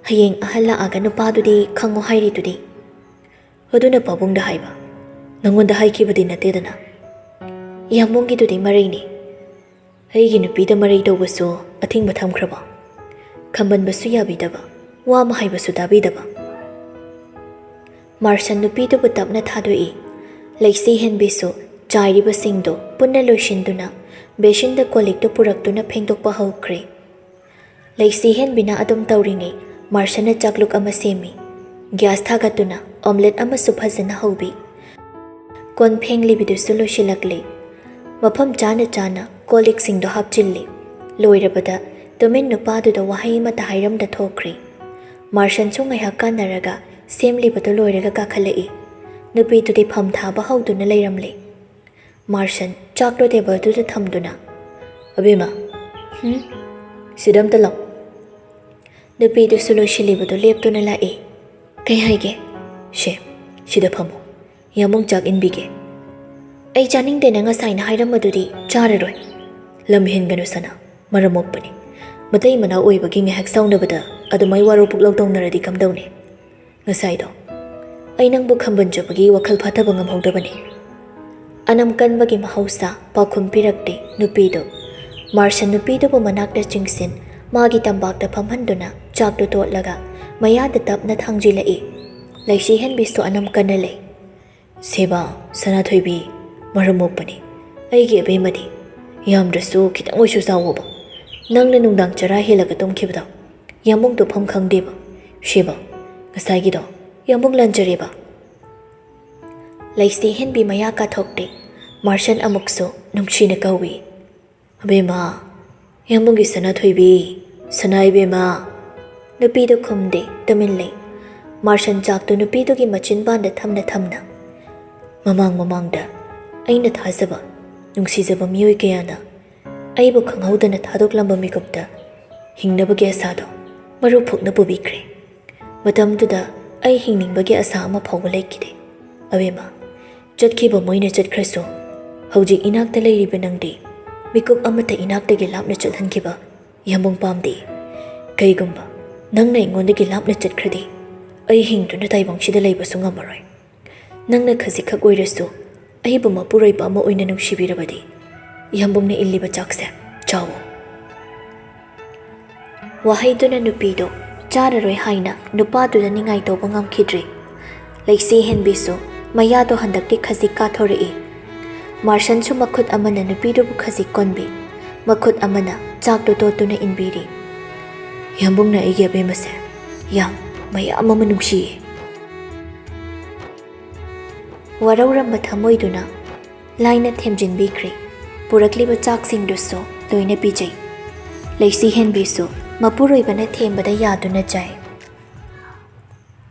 ꯍꯌꯦꯡ ꯑꯍꯜ ꯂꯥꯛꯑꯒ ꯅꯨꯄꯥꯗꯨꯗꯤ ꯈꯪꯉꯣ ꯍꯥꯏꯔꯤꯗꯨꯗꯤ꯫" "ꯑꯗꯨꯅ ꯄꯥꯕꯨꯡꯗ ꯍꯥꯏꯕ, ꯅꯪꯉꯣꯟꯗ ꯍꯥꯏꯈꯤꯕꯗꯤ ꯅꯠꯇꯦꯗꯅ?" "ꯏꯌꯥꯝꯕꯨꯡꯒꯤꯗꯨꯗꯤ ꯃꯔꯩꯅꯤ꯫ ꯑꯩꯒꯤ ꯅꯨꯄꯤꯗ ꯃꯔꯩ ꯇꯧꯕꯁꯨ ꯑꯊꯤꯡꯕ ꯊꯝꯈ꯭ꯔꯕ? ꯈꯝꯕꯟꯕꯁꯨ ꯌꯥꯕꯤꯗꯕ, ꯋꯥ ꯑꯃ ꯍꯥꯏꯕꯁꯨ ꯇꯥꯕꯤꯗꯕ꯫" ꯃꯥꯔꯁꯟ ꯅꯨꯄꯤꯗꯨꯕꯨ ꯇꯞꯅ ꯊꯥꯗꯣꯛꯏ꯫ ꯂꯩꯁꯤ ꯍꯦꯟꯕꯤꯁꯨ ꯆꯥꯏꯔꯤꯕꯁꯤꯡꯗꯨ ꯄꯨꯟꯅ ꯂꯣꯏꯁꯤꯟꯗꯨꯅ ꯕꯦꯁꯤꯟꯗ ꯀꯣꯜ ꯂꯤꯛꯇꯨ ꯄꯨꯔꯛꯇꯨꯅ ꯐꯦꯡꯗꯣꯛꯄ ꯍꯧꯈ꯭ꯔꯦ꯫ ꯂꯩꯁꯤ ꯍꯦꯟꯕꯤꯅ ꯑꯗꯨꯝ ꯇꯧꯔꯤꯉꯩ ꯃꯥꯔꯁꯟꯅ ꯆꯥꯛꯂꯨꯛ ꯑꯃ ꯁꯦꯝꯃꯤ꯫ ꯒ꯭ꯌꯥꯁ ꯊꯥꯒꯠꯇꯨꯅ ꯑꯣꯝꯂꯦꯠ ꯑꯃꯁꯨ ꯐꯖꯅ ꯍꯧꯕꯤ꯫ ꯀꯣꯟ ꯐꯦꯡꯂꯤꯕꯤꯗꯨꯁꯨ ꯂꯣꯏꯁꯤꯜꯂꯛꯂꯤ꯫ ꯃꯐꯝ ꯆꯥꯅ ꯆꯥꯅ ꯀꯣꯜ ꯂꯤꯛꯁꯤꯡꯗꯣ ꯍꯥꯞꯆꯤꯜꯂꯤ꯫ ꯂꯣꯏꯔꯕꯗ ꯇꯨꯃꯤꯟ ꯅꯨꯄꯥꯗꯨꯗ ꯋꯥꯍꯩ ꯑꯃꯠꯇ ꯍꯥꯏꯔꯝꯗ ꯊꯣꯛꯈ꯭ꯔꯦ꯫ ꯃꯥꯔꯁꯟꯁꯨ ꯉꯥꯏꯍꯥꯛ ꯀꯥꯟꯅꯔꯒ ꯁꯦꯝꯂꯤꯕꯗꯣ ꯂꯣꯏꯔꯒ ꯀꯥꯈꯠꯂꯛꯏ꯫ ꯅꯨꯄꯤꯗꯨꯗꯤ ꯐꯝ ꯊꯥꯕ ꯍꯧꯗꯨꯅ ꯂꯩꯔꯝꯂꯦ꯫ ꯃꯥꯔꯁꯟ ꯆꯥꯛꯇꯣ ꯇꯦꯕꯜꯗꯨꯗ ꯊꯝꯗꯨꯅ, "ꯑꯕꯦꯝꯃ, ꯍꯨꯝ? ꯁꯤꯗ ꯑꯝꯇ ꯂꯥꯛ꯫" ꯅꯨꯄꯤꯗꯨꯁꯨ ꯂꯣꯏꯁꯤꯜꯂꯤꯕꯗꯨ ꯂꯦꯞꯇꯨꯅ ꯂꯥꯛꯏ꯫ "ꯀꯩ ꯍꯥꯏꯒꯦ?" "ꯁꯦ, ꯁꯤꯗ ꯐꯝꯃꯣ꯫ ꯌꯥꯝꯕꯨꯡ ꯆꯥꯛ ꯏꯟꯕꯤꯒꯦ꯫" "ꯑꯩ ꯆꯥꯅꯤꯡꯗꯦꯅ ꯉꯁꯥꯏꯅ ꯍꯥꯏꯔꯝꯕꯗꯨꯗꯤ ꯆꯥꯔꯔꯣꯏ꯫" "ꯂꯝ ꯍꯦꯟꯒꯅꯨ ꯁꯅꯥ, ꯃꯔꯝ ꯃꯣꯛꯄꯅꯤ꯫ ꯃꯇꯩ ꯃꯅꯥꯎ ꯑꯣꯏꯕꯒꯤ ꯉꯥꯏꯍꯥꯛ ꯁꯥꯎꯅꯕꯗ ꯑꯗꯨꯃꯥꯏ ꯋꯥꯔꯧ ꯄꯨꯛꯂꯧ ꯇꯧꯅꯔꯗꯤ ꯀꯝꯗꯧꯅꯤ? ꯉꯁꯥꯏꯗꯣ ꯑꯩ ꯅꯪꯕꯨ ꯈꯝꯕꯟꯖꯕꯒꯤ ꯋꯥꯈꯜ ꯐꯥꯊꯕ ꯉꯝꯍꯧꯗꯕꯅꯤ꯫ ꯑꯅꯝ ꯀꯟꯕꯒꯤ ꯃꯍꯧꯁꯥ ꯄꯥꯎꯈꯨꯝ ꯄꯤꯔꯛꯇꯦ ꯅꯨꯄꯤꯗꯨ꯫ ꯃꯥꯔꯁꯟ ꯅꯨꯄꯤꯗꯨꯕꯨ ꯃꯅꯥꯛꯇ ꯆꯤꯡꯁꯤꯟ ꯃꯥꯒꯤ ꯇꯝꯄꯥꯛꯇ ꯐꯝꯍꯟꯗꯨꯅ ꯆꯥꯛꯇꯨ ꯇꯣꯠꯂꯒ ꯃꯌꯥꯗ ꯇꯞꯅ ꯊꯥꯡꯖꯤꯜꯂꯛꯏ꯫ ꯂꯩꯁꯤ ꯍꯦꯟꯕꯤꯁꯨ ꯑꯅꯝ ꯀꯟꯅ ꯂꯩ꯫ "ꯁꯦꯕꯥ, ꯁꯅꯥꯊꯣꯏꯕꯤ, ꯃꯔꯝ ꯃꯣꯛꯄꯅꯤ꯫ ꯑꯩꯒꯤ ꯑꯕꯦꯝꯃꯗꯤ꯫ ꯌꯥꯝꯗ꯭ꯔꯁꯨ ꯈꯤꯇꯪ ꯑꯣꯏꯁꯨ ꯆꯥꯎꯋꯣꯕ꯫ ꯅꯪꯅ ꯅꯨꯡꯗꯥꯡ ꯆꯔꯥ ꯍꯦꯜꯂꯒ ꯇꯨꯝꯈꯤꯕꯗꯣ ꯌꯥꯝꯕꯨꯡꯗꯣ ꯐꯝ ꯈꯪꯗꯦꯕ꯫ ꯁꯦꯕꯥ, ꯉꯁꯥꯏꯒꯤꯗꯣ ꯌꯥꯝꯕꯨꯡ ꯂꯥꯟꯖꯔꯦꯕ꯫" ꯂꯩꯁꯤ ꯍꯦꯟꯕꯤ ꯃꯌꯥ ꯀꯥꯊꯣꯛꯇꯦ꯫ ꯃꯥꯔꯁꯟ ꯑꯃꯨꯛꯁꯨ ꯅꯨꯡꯁꯤꯅ ꯀꯧꯏ, "ꯑꯕꯦꯝꯃ, ꯌꯥꯝꯕꯨꯡꯒꯤ ꯁꯅꯥꯊꯣꯏꯕꯤ, ꯁꯅꯥ ꯏꯕꯦꯝꯃ꯫" ꯅꯨꯄꯤꯗꯨ ꯈꯨꯝꯗꯦ, ꯇꯨꯃꯤꯟ ꯂꯩ꯫ ꯃꯥꯔꯁꯟ ꯆꯥꯛꯇꯨ ꯅꯨꯄꯤꯗꯨꯒꯤ ꯃꯆꯤꯟꯕꯥꯟꯗ ꯊꯝꯅ ꯊꯝꯅ, "ꯃꯃꯥꯡ ꯃꯃꯥꯡꯗ ꯑꯩꯅ ꯊꯥꯖꯕ, ꯅꯨꯡꯁꯤꯖꯕ ꯃꯤꯑꯣꯏ ꯀꯌꯥꯅ ꯑꯩꯕꯨ ꯈꯪꯍꯧꯗꯅ ꯊꯥꯗꯣꯛꯂꯝꯕ ꯃꯤꯀꯨꯞꯇ ꯍꯤꯡꯅꯕꯒꯤ ꯑꯁꯥꯗꯣ ꯃꯔꯨ ꯐꯨꯛꯅ ꯄꯨꯕꯤꯈ꯭ꯔꯦ꯫ ꯃꯇꯝꯗꯨꯗ ꯑꯩ ꯍꯤꯡꯅꯤꯡꯕꯒꯤ ꯑꯁꯥ ꯑꯃ ꯐꯥꯎꯕ ꯂꯩꯈꯤꯗꯦ꯫ ꯑꯕꯦꯝꯃ, ꯆꯠꯈꯤꯕ ꯃꯣꯏꯅ ꯆꯠꯈ꯭ꯔꯁꯨ, ꯍꯧꯖꯤꯛ ꯏꯅꯥꯛꯇ ꯂꯩꯔꯤꯕ ꯅꯪꯗꯤ ꯃꯤꯀꯨꯞ ꯑꯃꯠꯇ ꯏꯅꯥꯛꯇꯒꯤ ꯂꯥꯞꯅ ꯆꯠꯍꯟꯈꯤꯕ ꯌꯥꯝꯕꯨꯡ ꯄꯥꯝꯗꯦ꯫ ꯀꯩꯒꯨꯝꯕ ꯅꯪꯅ ꯑꯩꯉꯣꯟꯗꯒꯤ ꯂꯥꯞꯅ ꯆꯠꯈ꯭ꯔꯗꯤ, ꯑꯩ ꯍꯤꯡꯗꯨꯅ ꯇꯥꯏꯕꯪꯁꯤꯗ ꯂꯩꯕꯁꯨ ꯉꯝꯃꯔꯣꯏ꯫ ꯅꯪꯅ ꯈꯖꯤꯛꯈꯛ ꯑꯣꯏꯔꯁꯨ ꯑꯩꯕꯨ ꯃꯄꯨꯔꯣꯏꯕ ꯑꯃ ꯑꯣꯏꯅ ꯅꯨꯡꯁꯤꯕꯤꯔꯕꯗꯤ, ꯌꯥꯝꯕꯨꯡꯅ ꯏꯜꯂꯤꯕ ꯆꯥꯛꯁꯦ ꯆꯥꯎꯋꯣ꯫" ꯋꯥꯍꯩꯗꯨꯅ ꯅꯨꯄꯤꯗꯨ ꯆꯥꯔꯔꯣꯏ ꯍꯥꯏꯅ ꯅꯨꯄꯥꯗꯨꯗ ꯅꯤꯡꯉꯥꯏ ꯇꯧꯕ ꯉꯝꯈꯤꯗ꯭ꯔꯦ꯫ ꯂꯩꯁꯤ ꯍꯦꯟꯕꯤꯁꯨ ꯃꯌꯥꯗꯣ ꯍꯟꯗꯛꯇꯤ ꯈꯖꯤꯛ ꯀꯥꯊꯣꯔꯛꯏ꯫ ꯃꯥꯔꯁꯟꯁꯨ ꯃꯈꯨꯠ ꯑꯃꯅ ꯅꯨꯄꯤꯗꯨꯕꯨ ꯈꯖꯤꯛ ꯀꯣꯟꯕꯤ, ꯃꯈꯨꯠ ꯑꯃꯅ ꯆꯥꯛꯇꯨ ꯇꯣꯠꯇꯨꯅ ꯏꯟꯕꯤꯔꯤ꯫ "ꯌꯥꯝꯕꯨꯡꯅ ꯑꯩꯒꯤ ꯑꯕꯦꯝꯃꯁꯦ ꯌꯥꯝ ꯃꯌꯥꯝ ꯑꯃ ꯅꯨꯡꯁꯤꯌꯦ꯫" ꯋꯥꯔꯧꯔꯝꯕ ꯊꯃꯣꯏꯗꯨꯅ ꯂꯥꯏꯅ ꯊꯦꯝꯖꯤꯟꯕꯤꯈ꯭ꯔꯦ꯫ ꯄꯨꯔꯛꯂꯤꯕ ꯆꯥꯛꯁꯤꯡꯗꯨꯁꯨ ꯂꯣꯏꯅ ꯄꯤꯖꯩ꯫ ꯂꯩꯁꯤ ꯍꯦꯟꯕꯤꯁꯨ ꯃꯄꯨꯔꯣꯏꯕꯅ ꯊꯦꯝꯕꯗ ꯌꯥꯗꯨꯅ ꯆꯥꯏ꯫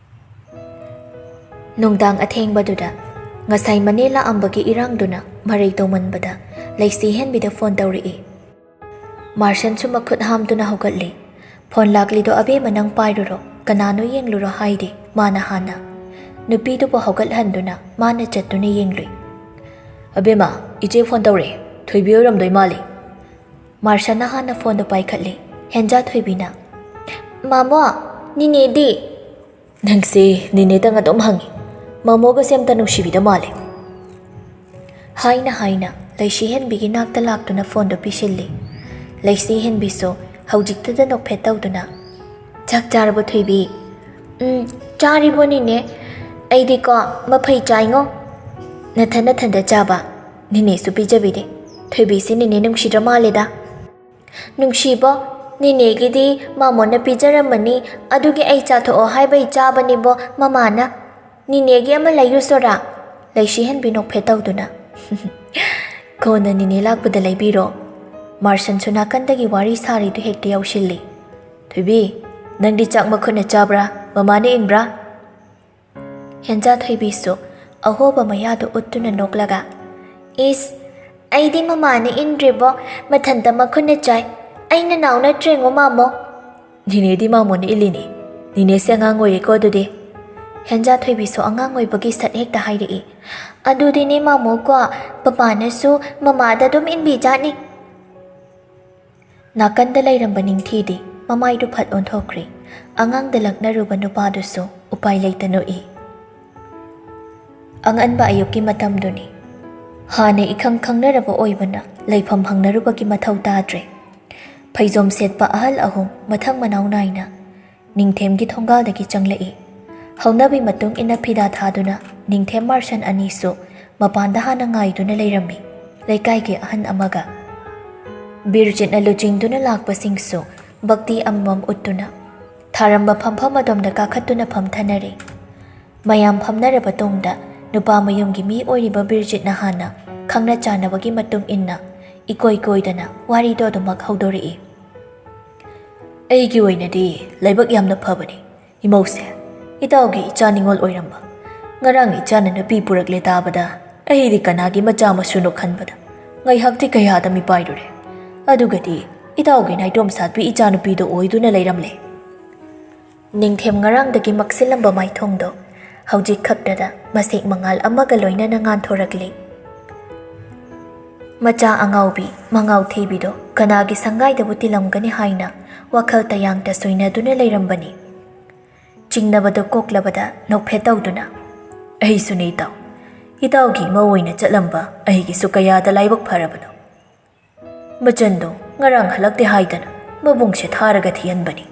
ꯅꯨꯡꯗꯥꯡ ꯑꯊꯦꯡꯕꯗꯨꯗ ꯉꯁꯥꯏ ꯃꯅꯦ ꯂꯥꯛꯑꯝꯕꯒꯤ ꯏꯔꯥꯡꯗꯨꯅ ꯃꯔꯩ ꯇꯧꯃꯟꯕꯗ ꯂꯩꯁꯤ ꯍꯦꯟꯕꯤꯗ ꯐꯣꯟ ꯇꯧꯔꯛꯏ꯫ ꯃꯥꯔꯁꯟꯁꯨ ꯃꯈꯨꯠ ꯍꯥꯝꯗꯨꯅ ꯍꯧꯒꯠꯂꯤ꯫ "ꯐꯣꯟ ꯂꯥꯛꯂꯤꯗꯣ ꯑꯕꯦꯝꯃ ꯅꯪ ꯄꯥꯏꯔꯨꯔꯣ, ꯀꯅꯥꯅꯣ ꯌꯦꯡꯂꯨꯔꯣ ꯍꯥꯏꯗꯦ ꯃꯥꯅ ꯍꯥꯟꯅ꯫" ꯅꯨꯄꯤꯗꯨꯕꯨ ꯍꯧꯒꯠꯍꯟꯗꯨꯅ ꯃꯥꯅ ꯆꯠꯇꯨꯅ ꯌꯦꯡꯂꯨꯏ꯫ "ꯑꯕꯦꯝꯃ, ꯏꯆꯦ ꯐꯣꯟ ꯇꯧꯔꯛꯑꯦ, ꯊꯣꯏꯕꯤ ꯑꯣꯏꯔꯝꯗꯣꯏ ꯃꯥꯜꯂꯤ꯫" ꯃꯥꯔꯁꯟꯅ ꯍꯥꯟꯅ ꯐꯣꯟꯗꯣ ꯄꯥꯏꯈꯠꯂꯤ꯫ ꯍꯦꯟꯖꯥ ꯊꯣꯏꯕꯤꯅ, "ꯃꯥꯃꯣ, ꯅꯤꯅꯦꯗꯤ?" "ꯅꯪꯁꯦ ꯅꯤꯅꯦꯗꯪ ꯑꯗꯨꯝ ꯍꯪꯉꯤ꯫ ꯃꯃꯣꯒꯁꯦ ꯑꯝꯇ ꯅꯨꯡꯁꯤꯕꯤꯗ ꯃꯥꯜꯂꯦ꯫ ꯍꯥꯏꯅ ꯍꯥꯏꯅ ꯂꯩꯁꯤꯍꯦꯟꯕꯤꯒꯤ ꯅꯥꯛꯇ ꯂꯥꯛꯇꯨꯅ ꯐꯣꯟꯗꯨ ꯄꯤꯁꯤꯜꯂꯤ꯫ ꯂꯩꯁꯤꯍꯦꯟꯕꯤꯁꯨ ꯍꯧꯖꯤꯛꯇꯗ ꯅꯣꯛꯐꯦꯠ ꯇꯧꯗꯨꯅ, "ꯆꯥꯛ ꯆꯥꯔꯕꯣ ꯊꯣꯏꯕꯤ?" "ꯎꯝ, ꯆꯥꯔꯤꯕꯣ ꯅꯤꯅꯦ? ꯑꯩꯗꯤꯀꯣ ꯃꯐꯩ ꯆꯥꯏꯉꯣ꯫ ꯅꯊꯟ ꯅꯊꯟꯗ ꯆꯥꯕ, ꯅꯤꯅꯦꯁꯨ ꯄꯤꯖꯕꯤꯗꯦ꯫ ꯊꯣꯏꯕꯤꯁꯤ ꯅꯤꯅꯦ ꯅꯨꯡꯁꯤꯗ꯭ꯔ ꯃꯥꯜꯂꯦꯗ꯫" "ꯅꯨꯡꯁꯤꯕꯣ, ꯅꯤꯅꯦꯒꯤꯗꯤ ꯃꯥꯃꯣꯅ ꯄꯤꯖꯔꯝꯃꯅꯤ, ꯑꯗꯨꯒꯤ ꯑꯩ ꯆꯥꯊꯣꯛꯑꯣ ꯍꯥꯏꯕꯩ ꯆꯥꯕꯅꯤꯕꯣ ꯃꯃꯥꯅ꯫ ꯅꯤꯅꯦꯒꯤ ꯑꯃ ꯂꯩꯌꯨ ꯁꯣꯔꯥ꯫" ꯂꯩꯁꯤꯍꯟꯕꯤ ꯅꯣꯛꯐꯦꯠ ꯇꯧꯗꯨꯅ, "ꯀꯣꯟꯅ ꯅꯤꯅꯦ ꯂꯥꯛꯄꯗ ꯂꯩꯕꯤꯔꯣ꯫" ꯃꯥꯔꯁꯟꯁꯨ ꯅꯥꯀꯟꯗꯒꯤ ꯋꯥꯔꯤ ꯁꯥꯔꯤꯗꯨ ꯍꯦꯛꯇ ꯌꯥꯎꯁꯤꯜꯂꯤ꯫ "ꯊꯣꯏꯕꯤ, ꯅꯪꯗꯤ ꯆꯥꯛ ꯃꯈꯨꯠꯅ ꯆꯥꯕ꯭ꯔꯥ, ꯃꯃꯥꯅ ꯏꯟꯕ꯭ꯔꯥ?" ꯍꯦꯟꯖꯥ ꯊꯣꯏꯕꯤꯁꯨ ꯑꯍꯣꯕ ꯃꯌꯥꯗꯨ ꯎꯠꯇꯨꯅ ꯅꯣꯛꯂꯒ, "ꯏꯁ, ꯑꯩꯗꯤ ꯃꯃꯥꯅ ꯏꯟꯗ꯭ꯔꯤꯕꯣ, ꯃꯊꯟꯇ ꯃꯈꯨꯠꯅ ꯆꯥꯏ꯫ ꯑꯩ ꯅꯅꯥꯎ ꯅꯠꯇ꯭ꯔꯦꯉꯣ ꯃꯥꯃꯣ꯫" "ꯅꯤꯅꯦꯗꯤ ꯃꯥꯃꯣꯅ ꯏꯜꯂꯤꯅꯦ꯫ ꯅꯤꯅꯦꯁꯦ ꯑꯉꯥꯡ ꯑꯣꯏꯔꯦꯀꯣ ꯑꯗꯨꯗꯤ꯫" ꯍꯦꯟꯖꯥ ꯊꯣꯏꯕꯤꯁꯨ ꯑꯉꯥꯡ ꯑꯣꯏꯕꯒꯤ ꯁꯠ ꯍꯦꯛꯇ ꯍꯥꯏꯔꯛꯏ꯫ "ꯑꯗꯨꯗꯤꯅꯦ ꯃꯥꯃꯣꯀꯣ, ꯄꯄꯥꯅꯁꯨ ꯃꯃꯥꯗ ꯑꯗꯨꯝ ꯏꯟꯕꯤꯖꯥꯠꯅꯤ꯫" ꯅꯥꯀꯟꯗ ꯂꯩꯔꯝꯕ ꯅꯤꯡꯊꯤꯗꯤ ꯃꯃꯥꯏꯗꯨ ꯐꯠ ꯑꯣꯟꯊꯣꯛꯈ꯭ꯔꯦ꯫ ꯑꯉꯥꯡꯗ ꯂꯛꯅꯔꯨꯕ ꯅꯨꯄꯥꯗꯨꯁꯨ ꯎꯄꯥꯏ ꯂꯩꯇ ꯅꯣꯛꯏ꯫ ꯑꯉꯟꯕ ꯑꯌꯨꯛꯀꯤ ꯃꯇꯝꯗꯨꯅꯤ꯫ ꯍꯥꯟꯅ ꯏꯈꯪ ꯈꯪꯅꯔꯕ ꯑꯣꯏꯕꯅ ꯂꯩꯐꯝ ꯍꯪꯅꯔꯨꯕꯒꯤ ꯃꯊꯧ ꯇꯥꯗ꯭ꯔꯦ꯫ ꯐꯩꯖꯣꯝ ꯁꯦꯠꯄ ꯑꯍꯜ ꯑꯍꯨꯝ ꯃꯊꯪ ꯃꯅꯥꯎ ꯅꯥꯏꯅ ꯅꯤꯡꯊꯦꯝꯒꯤ ꯊꯣꯡꯒꯥꯜꯗꯒꯤ ꯆꯪꯂꯛꯏ꯫ ꯍꯧꯅꯕꯤ ꯃꯇꯨꯡ ꯏꯟꯅ ꯐꯤꯗꯥ ꯊꯥꯗꯨꯅ ꯅꯤꯡꯊꯦꯝ ꯃꯥꯔꯁꯟ ꯑꯅꯤꯁꯨ ꯃꯄꯥꯟꯗ ꯍꯥꯟꯅ ꯉꯥꯏꯗꯨꯅ ꯂꯩꯔꯝꯃꯤ꯫ ꯂꯩꯀꯥꯏꯒꯤ ꯑꯍꯟ ꯑꯃꯒ ꯕꯤꯔꯖꯤꯠꯅ ꯂꯨꯆꯤꯡꯗꯨꯅ ꯂꯥꯛꯄꯁꯤꯡꯁꯨ ꯚꯛꯇꯤ ꯑꯃꯃꯝ ꯎꯠꯇꯨꯅ ꯊꯥꯔꯝꯕ ꯐꯝꯐꯝ ꯑꯗꯣꯝꯗ ꯀꯥꯈꯠꯇꯨꯅ ꯐꯝꯊꯅꯔꯦ꯫ ꯃꯌꯥꯝ ꯐꯝꯅꯔꯕ ꯇꯨꯡꯗ ꯅꯨꯄꯥ ꯃꯌꯨꯝꯒꯤ ꯃꯤ ꯑꯣꯏꯔꯤꯕ ꯕꯤꯔꯖꯤꯠꯅ ꯍꯥꯟꯅ ꯈꯪꯅ ꯆꯥꯟꯅꯕꯒꯤ ꯃꯇꯨꯡ ꯏꯟꯅ ꯏꯀꯣꯏ ꯀꯣꯏꯗꯅ ꯋꯥꯔꯤꯗꯣ ꯑꯗꯨꯃꯛ ꯍꯧꯗꯣꯔꯛꯏ꯫ "ꯑꯩꯒꯤ ꯑꯣꯏꯅꯗꯤ ꯂꯥꯏꯕꯛ ꯌꯥꯝꯅ ꯐꯕꯅꯤ ꯏꯃꯧꯁꯦ꯫ ꯏꯇꯥꯎꯒꯤ ꯏꯆꯥ ꯅꯤꯉꯣꯜ ꯑꯣꯏꯔꯝꯕ꯫ ꯉꯔꯥꯡ ꯏꯆꯥꯅ ꯅꯨꯄꯤ ꯄꯨꯔꯛꯂꯦ ꯇꯥꯕꯗ ꯑꯩꯗꯤ ꯀꯅꯥꯒꯤ ꯃꯆꯥ ꯃꯁꯨꯅꯣ ꯈꯟꯕꯗ ꯉꯥꯏꯍꯥꯛꯇꯤ ꯀꯌꯥꯗ ꯃꯤꯄꯥꯏꯔꯨꯔꯦ꯫ ꯑꯗꯨꯒꯗꯤ ꯏꯇꯥꯎꯒꯤ ꯅꯥꯏꯇꯣꯝ ꯁꯥꯠꯄꯤ ꯏꯆꯥꯅꯨꯄꯤꯗꯣ ꯑꯣꯏꯗꯨꯅ ꯂꯩꯔꯝꯂꯦ꯫" ꯅꯤꯡꯊꯦꯝ ꯉꯔꯥꯡꯗꯒꯤ ꯃꯛꯁꯤꯜꯂꯝꯕ ꯃꯥꯏꯊꯣꯡꯗꯣ ꯍꯧꯖꯤꯛ ꯈꯛꯇꯗ ꯃꯁꯦꯛ ꯃꯉꯥꯜ ꯑꯃꯒ ꯂꯣꯏꯅꯅ ꯉꯥꯟꯊꯣꯔꯛꯂꯤ꯫ ꯃꯆꯥ ꯑꯉꯥꯎꯕꯤ ꯃꯉꯥꯎ ꯊꯤꯕꯤꯗꯣ ꯀꯅꯥꯒꯤ ꯁꯪꯒꯥꯏꯗꯕꯨ ꯇꯤꯜꯂꯝꯒꯅꯤ ꯍꯥꯏꯅ ꯋꯥꯈꯜ ꯇꯌꯥꯡꯇ ꯁꯣꯏꯅꯗꯨꯅ ꯂꯩꯔꯝꯕꯅꯤ꯫ ꯆꯤꯡꯅꯕꯗꯣ ꯀꯣꯛꯂꯕꯗ ꯅꯣꯛꯐꯦꯠ ꯇꯧꯗꯨꯅ, "ꯑꯩꯁꯨꯅꯦ ꯏꯇꯥꯎ꯫ ꯏꯇꯥꯎꯒꯤ ꯏꯃꯧ ꯑꯣꯏꯅ ꯆꯠꯂꯝꯕ ꯑꯩꯒꯤꯁꯨ ꯀꯌꯥꯗ ꯂꯥꯏꯕꯛ ꯐꯔꯕꯅꯣ꯫ ꯃꯆꯟꯗꯣ ꯉꯔꯥꯡ ꯍꯜꯂꯛꯇꯦ ꯍꯥꯏꯗꯅ ꯃꯕꯨꯡꯁꯦ ꯊꯥꯔꯒ ꯊꯤꯍꯟꯕꯅꯤ꯫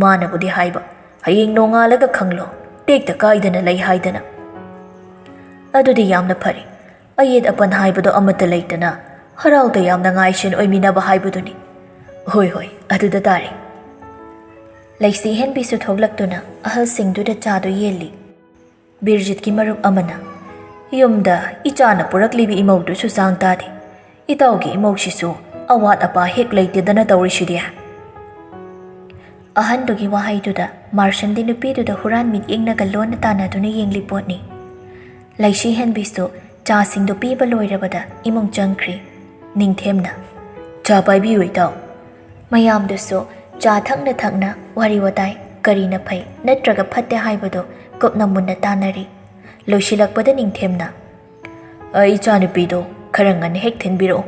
ꯃꯥꯅꯕꯨꯗꯤ ꯍꯥꯏꯕ, ꯍꯌꯦꯡ ꯅꯣꯡꯉꯥꯜꯂꯒ ꯈꯪꯂꯣ, ꯇꯦꯛꯇ ꯀꯥꯏꯗꯅ ꯂꯩ ꯍꯥꯏꯗꯅ꯫ ꯑꯗꯨꯗꯤ ꯌꯥꯝꯅ ꯐꯔꯦ꯫ ꯑꯌꯦꯠ ꯑꯄꯟ ꯍꯥꯏꯕꯗꯣ ꯑꯃꯠꯇ ꯂꯩꯇꯅ ꯍꯔꯥꯎ ꯇꯌꯥꯝꯅ ꯉꯥꯏꯁꯦꯟ ꯑꯣꯏꯃꯤꯟꯅꯕ ꯍꯥꯏꯕꯗꯨꯅꯤ꯫ ꯍꯣꯏ, ꯍꯣꯏ, ꯑꯗꯨꯗ ꯇꯥꯔꯦ꯫" ꯂꯩꯁꯤ ꯍꯦꯟꯕꯤꯁꯨ ꯊꯣꯛꯂꯛꯇꯨꯅ ꯑꯍꯜꯁꯤꯡꯗꯨꯗ ꯆꯥꯗꯨ ꯌꯦꯜꯂꯤ꯫ ꯕꯤꯔꯖꯤꯠꯀꯤ ꯃꯔꯨꯞ ꯑꯃꯅ, "ꯌꯨꯝꯗ ꯏꯆꯥꯅ ꯄꯨꯔꯛꯂꯤꯕ ꯏꯃꯧꯗꯨꯁꯨ ꯆꯥꯡ ꯇꯥꯗꯦ꯫ ꯏꯇꯥꯎꯒꯤ ꯏꯃꯧꯁꯤꯁꯨ ꯑꯋꯥꯠ ꯑꯄꯥ ꯍꯦꯛ ꯂꯩꯇꯦꯗꯅ ꯇꯧꯔꯤꯁꯤꯗꯤ꯫" ꯑꯍꯟꯗꯨꯒꯤ ꯋꯥꯍꯩꯗꯨꯗ ꯃꯥꯔꯁꯟꯗꯤ ꯅꯨꯄꯤꯗꯨꯗ ꯍꯨꯔꯥꯟ ꯃꯤꯠꯌꯦꯡꯅꯒ ꯂꯣꯟꯅ ꯇꯥꯟꯅꯗꯨꯅ ꯌꯦꯡꯂꯤ ꯄꯣꯠꯅꯤ꯫ ꯂꯩꯁꯤ ꯍꯦꯟꯕꯤꯁꯨ ꯆꯥꯁꯤꯡꯗꯨ ꯄꯤꯕ ꯂꯣꯏꯔꯕꯗ ꯏꯃꯨꯡ ꯆꯪꯈ꯭ꯔꯤ꯫ ꯅꯤꯡꯊꯦꯝꯅ, "ꯆꯥ ꯄꯥꯏꯕꯤꯌꯨ ꯏꯇꯥꯎ꯫" ꯃꯌꯥꯝꯗꯨꯁꯨ ꯆꯥ ꯊꯛꯅ ꯊꯛꯅ ꯋꯥꯔꯤ ꯋꯥꯇꯥꯏ, ꯀꯔꯤꯅ ꯐꯩ ꯅꯠꯇ꯭ꯔꯒ ꯐꯠꯇꯦ ꯍꯥꯏꯕꯗꯨ ꯀꯨꯞꯅ ꯃꯨꯟꯅ ꯇꯥꯟꯅꯔꯤ꯫ ꯂꯣꯏꯁꯤꯜꯂꯛꯄꯗ ꯅꯤꯡꯊꯦꯝꯅ, "ꯑ, ꯏꯆꯥꯅꯨꯄꯤꯗꯣ ꯈꯔ ꯉꯟꯅ ꯍꯦꯛ ꯊꯤꯟꯕꯤꯔꯛꯎ꯫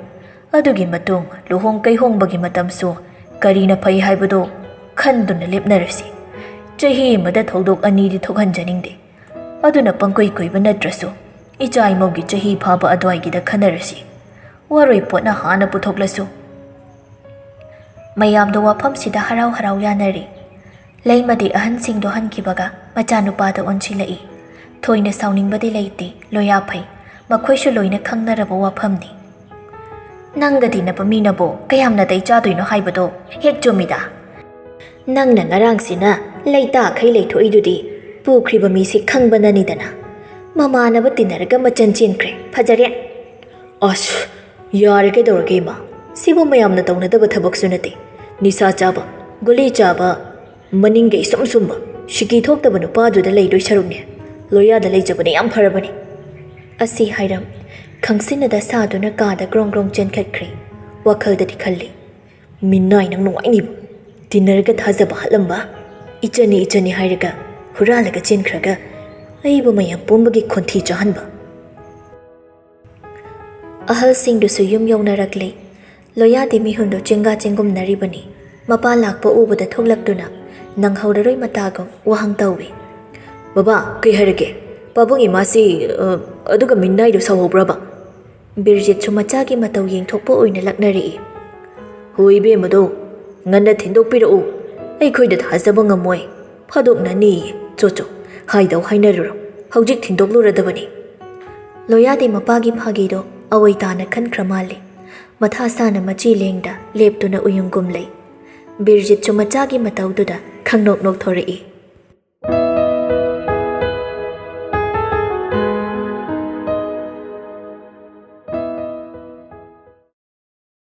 ꯑꯗꯨꯒꯤ ꯃꯇꯨꯡ ꯂꯨꯍꯣꯡ ꯀꯩꯍꯣꯡꯕꯒꯤ ꯃꯇꯝꯁꯨ ꯀꯔꯤꯅ ꯐꯩ ꯍꯥꯏꯕꯗꯨ ꯈꯟꯗꯨꯅ ꯂꯦꯞꯅꯔꯁꯤ꯫ ꯆꯍꯤ ꯑꯃꯗ ꯊꯧꯗꯣꯛ ꯑꯅꯤꯗꯤ ꯊꯣꯛꯍꯟꯖꯅꯤꯡꯗꯦ꯫ ꯑꯗꯨꯅ ꯄꯪꯀꯨꯏ ꯀꯨꯏꯕ ꯅꯠꯇ꯭ꯔꯁꯨ ꯏꯆꯥ ꯏꯃꯧꯒꯤ ꯆꯍꯤ ꯐꯥꯕ ꯑꯗꯨꯋꯥꯏꯒꯤꯗ ꯈꯟꯅꯔꯁꯤ꯫ ꯋꯥꯔꯣꯏ ꯄꯣꯠꯅ ꯍꯥꯟꯅ ꯄꯨꯊꯣꯛꯂꯁꯨ꯫" ꯃꯌꯥꯝꯗꯣ ꯋꯥꯐꯝꯁꯤꯗ ꯍꯔꯥꯎ ꯍꯔꯥꯎ ꯌꯥꯅꯔꯤ꯫ ꯂꯩꯃꯗꯤ ꯑꯍꯟꯁꯤꯡꯗꯣ ꯍꯟꯈꯤꯕꯒ ꯃꯆꯥꯅꯨꯄꯥꯗ ꯑꯣꯟꯁꯤꯜꯂꯛꯏ꯫ ꯊꯣꯏꯅ ꯁꯥꯎꯅꯤꯡꯕꯗꯤ ꯂꯩꯇꯦ, ꯂꯣꯌꯥ ꯐꯩ꯫ ꯃꯈꯣꯏꯁꯨ ꯂꯣꯏꯅ ꯈꯪꯅꯔꯕ ꯋꯥꯐꯝꯅꯤ꯫ "ꯅꯪꯒ ꯇꯤꯟꯅꯕ ꯃꯤꯅꯕꯨ ꯀꯌꯥꯝ ꯅꯥꯇꯩ ꯆꯥꯗꯣꯏꯅꯣ ꯍꯥꯏꯕꯗꯣ ꯍꯦꯛ ꯆꯨꯝꯃꯤꯗ꯫ ꯅꯪꯅ ꯉꯔꯥꯡꯁꯤꯅ ꯂꯩꯇꯥꯈꯩ ꯂꯩꯊꯣꯛꯏꯗꯨꯗꯤ ꯄꯨꯈ꯭ꯔꯤꯕ ꯃꯤꯁꯤ ꯈꯪꯕꯅꯅꯤꯗꯅ꯫ ꯃꯃꯥꯟꯅꯕ ꯇꯤꯟꯅꯔꯒ ꯃꯆꯟ ꯆꯦꯟꯈ꯭ꯔꯦ꯫ ꯐꯖꯔꯦ꯫" "ꯑꯁ, ꯌꯥꯔꯦ, ꯀꯩꯗꯧꯔꯒꯦ ꯏꯃꯥ? ꯁꯤꯕꯨ ꯃꯌꯥꯝꯅ ꯇꯧꯅꯗꯕ ꯊꯕꯛꯁꯨ ꯅꯠꯇꯦ꯫ ꯅꯤꯁꯥ ꯆꯥꯕ, ꯒꯨꯂꯤ ꯆꯥꯕ, ꯃꯅꯤꯡꯒ ꯏꯁꯨꯝ ꯁꯨꯝꯕ, ꯁꯤꯀꯤ ꯊꯣꯛꯇꯕ ꯅꯨꯄꯥꯗꯨꯗ ꯂꯩꯗꯣꯏ ꯁꯔꯨꯛꯅꯦ, ꯂꯣꯌꯥꯗ ꯂꯩꯖꯕꯅ ꯌꯥꯝ ꯐꯔꯕꯅꯤ꯫" ꯑꯁꯤ ꯍꯥꯏꯔꯝ ꯈꯪꯁꯤꯟꯅꯗ ꯁꯥꯗꯨꯅ ꯀꯥꯗ ꯒ꯭ꯔꯣꯡ ꯒ꯭ꯔꯣꯡ ꯆꯦꯟꯈꯠꯈ꯭ꯔꯦ꯫ ꯋꯥꯈꯜꯗꯗꯤ ꯈꯜꯂꯤ, "ꯃꯤꯅꯥꯏ ꯅꯪ ꯅꯨꯡꯉꯥꯏꯅꯤꯕꯨ꯫ ꯇꯤꯟꯅꯔꯒ ꯊꯥꯖꯕ ꯍꯥꯠꯂꯝꯕ, ꯏꯆꯟꯅꯤ ꯏꯆꯟꯅꯤ ꯍꯥꯏꯔꯒ ꯍꯨꯔꯥꯜꯂꯒ ꯆꯦꯟꯈ꯭ꯔꯒ ꯑꯩꯕꯨ ꯃꯌꯥꯝ ꯄꯨꯝꯕꯒꯤ ꯈꯣꯟꯊꯤ ꯆꯥꯍꯟꯕ꯫" ꯑꯍꯜꯁꯤꯡꯗꯨꯁꯨ ꯌꯨꯝ ꯌꯧꯅꯔꯛꯂꯦ꯫ ꯂꯣꯌꯥꯗꯤ ꯃꯤꯍꯨꯟꯗꯨ ꯆꯦꯡꯒꯥ ꯆꯦꯡꯒꯨꯝꯅꯔꯤꯕꯅꯤ꯫ ꯃꯄꯥ ꯂꯥꯛꯄ ꯎꯕꯗ ꯊꯣꯛꯂꯛꯇꯨꯅ ꯅꯪꯍꯧꯔꯔꯣꯏ ꯃꯇꯥꯒꯨꯝ ꯋꯥꯍꯪ ꯇꯧꯏ꯫ "ꯕꯕꯥ, ꯀꯩ ꯍꯥꯏꯔꯒꯦ? "ꯄꯥꯕꯨꯡ ꯏꯃꯥꯁꯤ, ꯑ, ꯑꯗꯨꯒ ꯃꯤꯟꯅꯥꯏꯗꯨ ꯁꯥꯎꯍꯧꯕ꯭ꯔꯕ?" ꯕꯤꯔꯖꯤꯠꯁꯨ ꯃꯆꯥꯒꯤ ꯃꯇꯧ ꯌꯦꯡꯊꯣꯛꯄ ꯑꯣꯏꯅ ꯂꯛꯅꯔꯛꯏ꯫ "ꯍꯣꯏ ꯏꯕꯦꯝꯃꯗꯣ, ꯉꯟꯅ ꯊꯤꯟꯗꯣꯛꯄꯤꯔꯛꯎ, ꯑꯩꯈꯣꯏꯗ ꯊꯥꯖꯕ ꯉꯝꯃꯣꯏ, ꯐꯥꯗꯣꯛꯅꯅꯤꯌꯦ꯫ ꯆꯣ ꯆꯣ, ꯍꯥꯏꯗꯧ ꯍꯥꯏꯅꯔꯨꯔꯣ, ꯍꯧꯖꯤꯛ ꯊꯤꯟꯗꯣꯛꯂꯨꯔꯗꯕꯅꯤ꯫" ꯂꯣꯌꯥꯗꯤ ꯃꯄꯥꯒꯤ ꯐꯥꯒꯤꯗꯣ ꯑꯋꯣꯏ ꯇꯥꯅ ꯈꯟꯈ꯭ꯔ ꯃꯥꯜꯂꯤ꯫ ꯃꯊꯥ ꯁꯥꯅ ꯃꯆꯤ ꯂꯦꯡꯗ ꯂꯦꯞꯇꯨꯅ ꯎꯌꯨꯡꯒꯨꯝ ꯂꯩ꯫ ꯕꯤꯔꯖꯤꯠꯁꯨ ꯃꯆꯥꯒꯤ ꯃꯇꯧꯗꯨꯗ ꯈꯪꯅꯣꯛ ꯅꯣꯛꯊꯣꯔꯛꯏ꯫